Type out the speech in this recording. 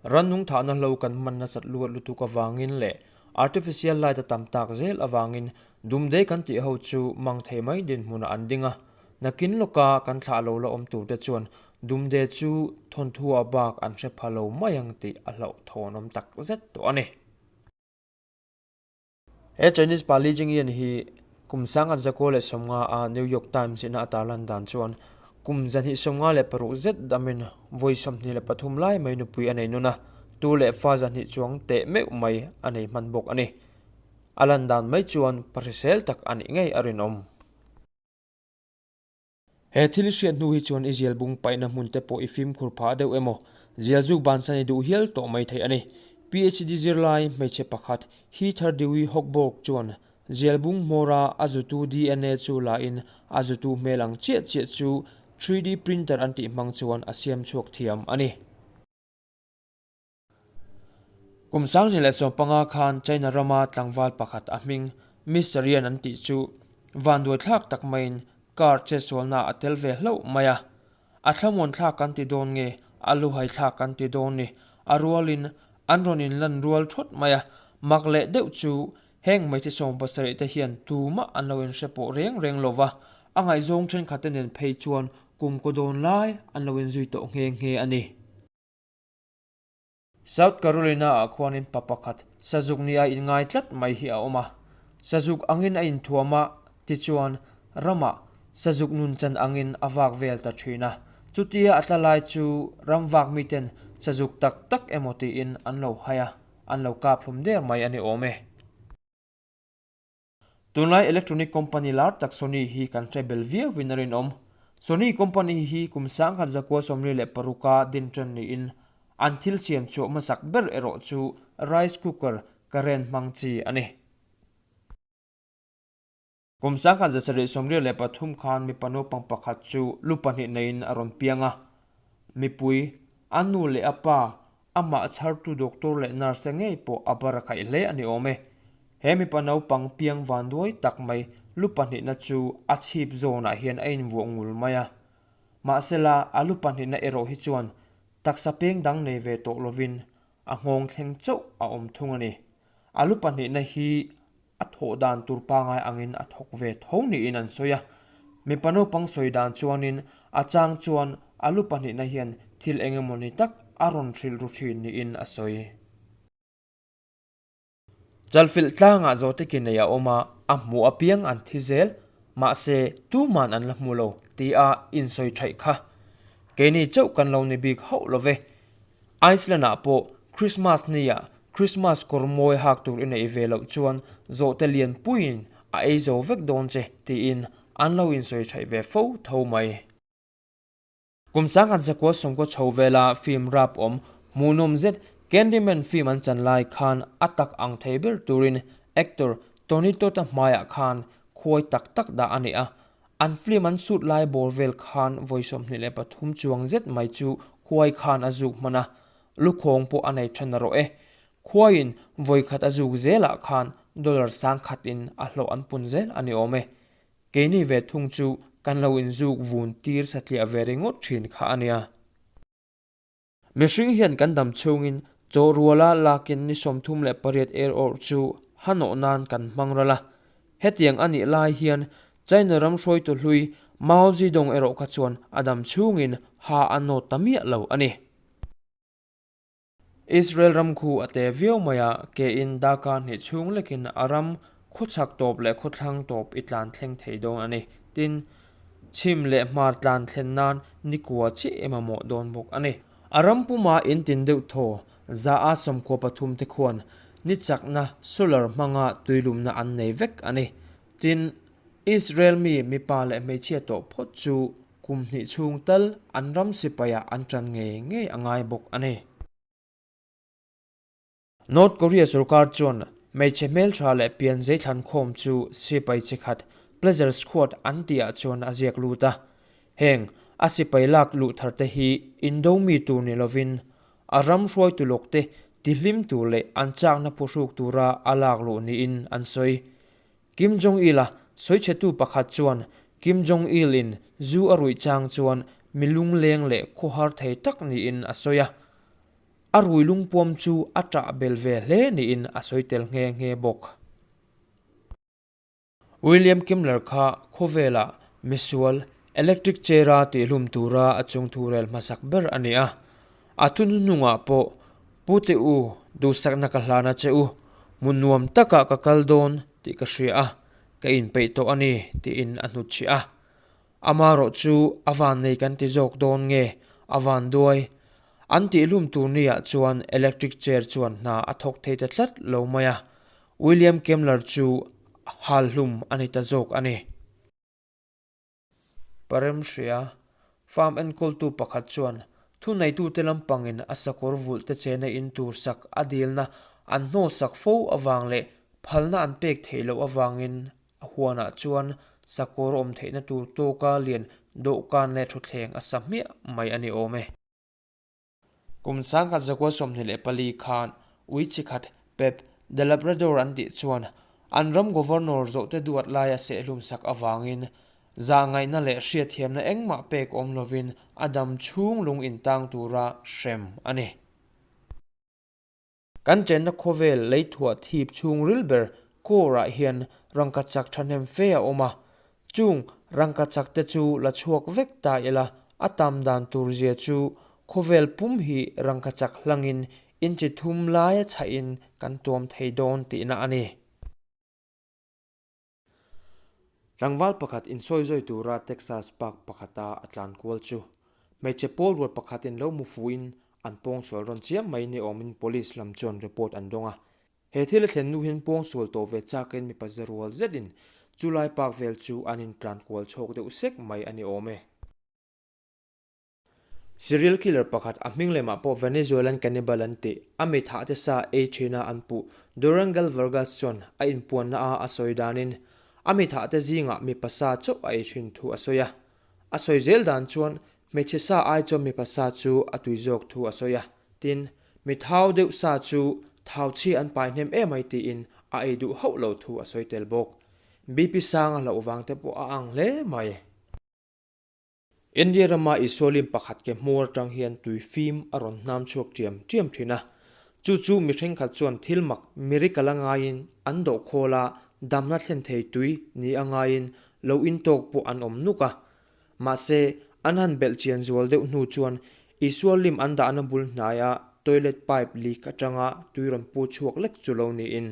Rannung thahna hlo kan hman nasat luat lutuk avangin leh artificial light a tam tak zel avangin dumde kan tih ho chu mang thei mai dinhmunah an ding a. Nakin lawka kan thlah lo la awm turte chuan dumde chu thawnthu-a bak an hre pha lo mai ang tih a hlauhthawnawm tak zet tawh a ni. He Chinese pa Li Jingyan hi kum 1950 a New York Times ina a tarlan dan chuan kum 256 zet damin vawi 23 lai mai nupui a nei nun a, tu leh fa 200 chuang teh meuh mai a nei hman bawk a ni. A lan dan mai chuan pa hrisel tak a nih ngei a rinawm. He thil i hriat hnu hi chuan i zial bung paihna hmun te pawh i fimkhur phah deuh emaw, zial zuk bansan i duh hial tawh mai theih a ni. PhD zirlai hmeichhe pakhat Heather Dewey Hochberg chuan zial bung hmawra a zutu DNA chu la in a zutu hmel ang chiah chiah chu 3D printer an tih hmang chuan a siam chhuak thiam a ni. Kum 2015 khan China rama tlangval pakhat a hming Mister Yan an tih chu vanduai thlak tak maiin car chetsualna a tel ve hlauh mai a. A thlamuan thlak kan ti dawn nge a luhai thlak kan ti dawn ni, a rualin an rawn inlan rual thawt mai a. Mak leh deuh chu heng hmeichhe 70 te hian tumah an lo inhre pawh reng reng lo va, a ngaihzawng thenkhatte nen phei chuan kum kaw dawn lai an lo inzui tawh nghe nghe a ni. South Carolina ah khuanin pa pakhat sazuk ni a inngai tlat mai hi a awm a. Sazuk angin a inthuam a, tichuan ramah sazuk nunchan angin a vak vel ta thin a. Chutia a tla lai chu ram vak miten sazuk tak tak emaw tiin an lo hai a, an lo kap hlum der mai a ni awm e. Tunlai electronic company lar tak Sony hi kan hre bel viauin a rinawm. Sony company hi kum 1946 a din tan niin an thil siam chhuah hmasak ber erawh chu rice cooker current hmang chi a ni. Kum 1973 khan mipa naupang pakhat chu lu pahnih neiin a rawn piang a. Mipui, a nu leh a pa, Amah chhartu doctor leh nurse te ngei pawh a bar a khaih hle a ni awm e. He mipa naupang piang vanduai tak mai lu pahnihna chu a chhip zawnah hian a invuah ngul mai a. Mahsela a lu pahnihna erawh hi chuan taksa peng dang nei ve tawh lovin a nghawng thleng chauh a awm thung a ni. A lu pahnihna hi a thawh dan tur pangai angin a thawk ve tho niin an sawi a. Mipa naupang sawi dan chuanin a chang chuan a lu pahnihna hian thil eng emaw ni tak a rawn hrilh ru thin niin a sawi. Chalfilh tlangah zawhte ki nei a awm a, a hmuh apiang an thi zel, mahse tuman an la hmu lo tia insawi thaih kha keini chauh kan lo ni bik hauh lo ve. Iceland-ah pawh Christmas nia Christmas kawr mawi hak tur i neih ve loh chuan zawhte lian puiin a ei zo vek dawn che tiin an lo insawi thaih ve fo tho mai. Kum 1990 chho vela film rap awm hmuhnawm zet Candyman film an chan lai khan a tak ang thei ber turin actor Tony Todd-a hmaiah khan khuai tak tak dah a ni a, An film an shoot lai bawr vel khan vawi 23 chuang zet mai chu khuai khan a zuk hman a, lukhawng pawh a nei tha narawh e. Khuaiin vawi khat a zuk zelah khan dollar sangkhatin a hlawh an pun zel a ni awm e. Keini ve thung chu kan lo inzuk vun tir satliah ve ringawt thin kha a nia. Mihring hian kan dam chhungin chaw ruala lakin ni 38 er awrh chu hanawh nan kan hmang ral a. Hetiang a nih lai hian China ram hruaitu hlui Mao Zedong erawh kha chuan a dam chhungin ha a nawt ta miah lo a ni. Israel ram khu a te viau mai a, kein darkar hnih chhung lekin a ram khawchhak tawp leh khawthlang tawp i tlan thleng thei dawn a ni. Tin, Chhim leh hmar tlan thlen nan nikua chiah em a mawh dawn bawk a ni. A ram puma in tin deuh thaw za a 13 te khuan ni chakna solar hmanga tuilumna an nei vek a ni. Tin, Israel mi mipa leh hmeichhia tawh phawt chu kum hnih chhung tal an ram sipaiah an tan ngei ngei a ngai bawk a ni. North Korea sorkar chuan hmeichhe hmeltha leh pian zeithlan khawm chu sipai chi khat Pleasure Squad an tihah chuan a ziak lut a. Heng a sipai lak luh thar te hi indo mi tur ni lovin a ram hruaitu lawk te tihlim tur leh an chakna phuhruk tura a lak luh niin an sawi. Kim Jong-il-a sawichhetu pakhat chuan Kim Jong-il-in zu a ruih chang chuan mi lungleng leh khawhar thei tak niin a sawi a. A rui lungpuam chu a ṭah bel ve hle niin a sawi tel nghe nghe bawk. William Kimler kha khawvela misual electric chair-a tihhlum tura a chungthu rel hmasak ber a ni a. A thuhnuhnungah pawh, Pute u, duhsakna ka hlan a che u, hmun nuam takah ka kal dawn tih ka hria a, ka inpeih tawh a ni, tiin a hnutchhiah a. Amarawh chu a van nei kan ti zawk dawn nge a van duai? An tihhlum tur niah chuan electric chair chuan hna a thawk thei ta tlat lo mai a, William Kemmler chu hal hlum a ni ta zawk a ni. Paremhria, farm enkawltu pakhat chuan thuneitute lampangin a sakawr vulh te chena in tur sak a dilna an hnawlsak fo avang leh phalna an pek theih loh avangin A huanah chuan sakawr awm theihna tur tawka lian dawhkan leh thutthleng a sa hmiah mai a ni awm e. Kum sangkhat zakua 24 khan ui chi khat Pep de Labrador an tih chuan an ram Governor zawhte duat lai a sehhlum sak avangin zahngaihna leh hriatthiamna engmah pek awm lovin a dam chhung lung intang tura hrem a ni. Kan chenna khawvel leithuah thip chhung ril ber core-ah hian rangkachak thahnem fe a awm a, chung rangkachak te chu la chhuak vek ta ila a tam dan tur zia chu khawvel pum hi rangkachak hlangin inchi thum laia chhahin kan tuam thei dawn tihna a ni. Tlangval pakhat insawizawi tura Texas park pakhata a tlan kual chu hmeichhe pawl rual pakhatin lo mu fuhin an pawngsual rawn chiam mai ni awmin police lam chuan report an dawng a. He thil a thlen nu hian pawngsual tawh ve chakin mipa za rual zetin chulai park vel chu an intlan kual chhawk deuh sek mai a ni awm e. Serial killer pakhat a hming lemah pawh Venezuelan cannibal an tih, a mi thahte sa ei thina an puh Dorangel Vargas chuan a inpuanna a a sawi danin a mi thahte zingah mipa sa chauh a ei thin thu a sawi a. A sawi zel dan chuan hmeichhe sa ai chuan mipa sa chu a tui zawk thu a sawi a, tin, mi thau deuh sa chu thau chhi an pai hnem emai tiin a ei duh hauh lo thu a sawi tel bawk. BP sang a hlauh vang te pawh a ang hle mai. India rama Isua lim pakhat ke hmawr atang hian tui fim a rawn hnam chhuak ṭiam ṭiam ṭhin a. Chu chu mi thenkhat chuan thil mak miracle a ngaiin an dawh khawl a, damna thlen thei tui ni a ngaiin lo intawk pawh an awm nuk a. Mahse, an han belh chian zual deuh hnu chuan Isua lim an dahna bul hnaia toilet pipe leak atanga tui rawn pu chhuak lek chu lo niin.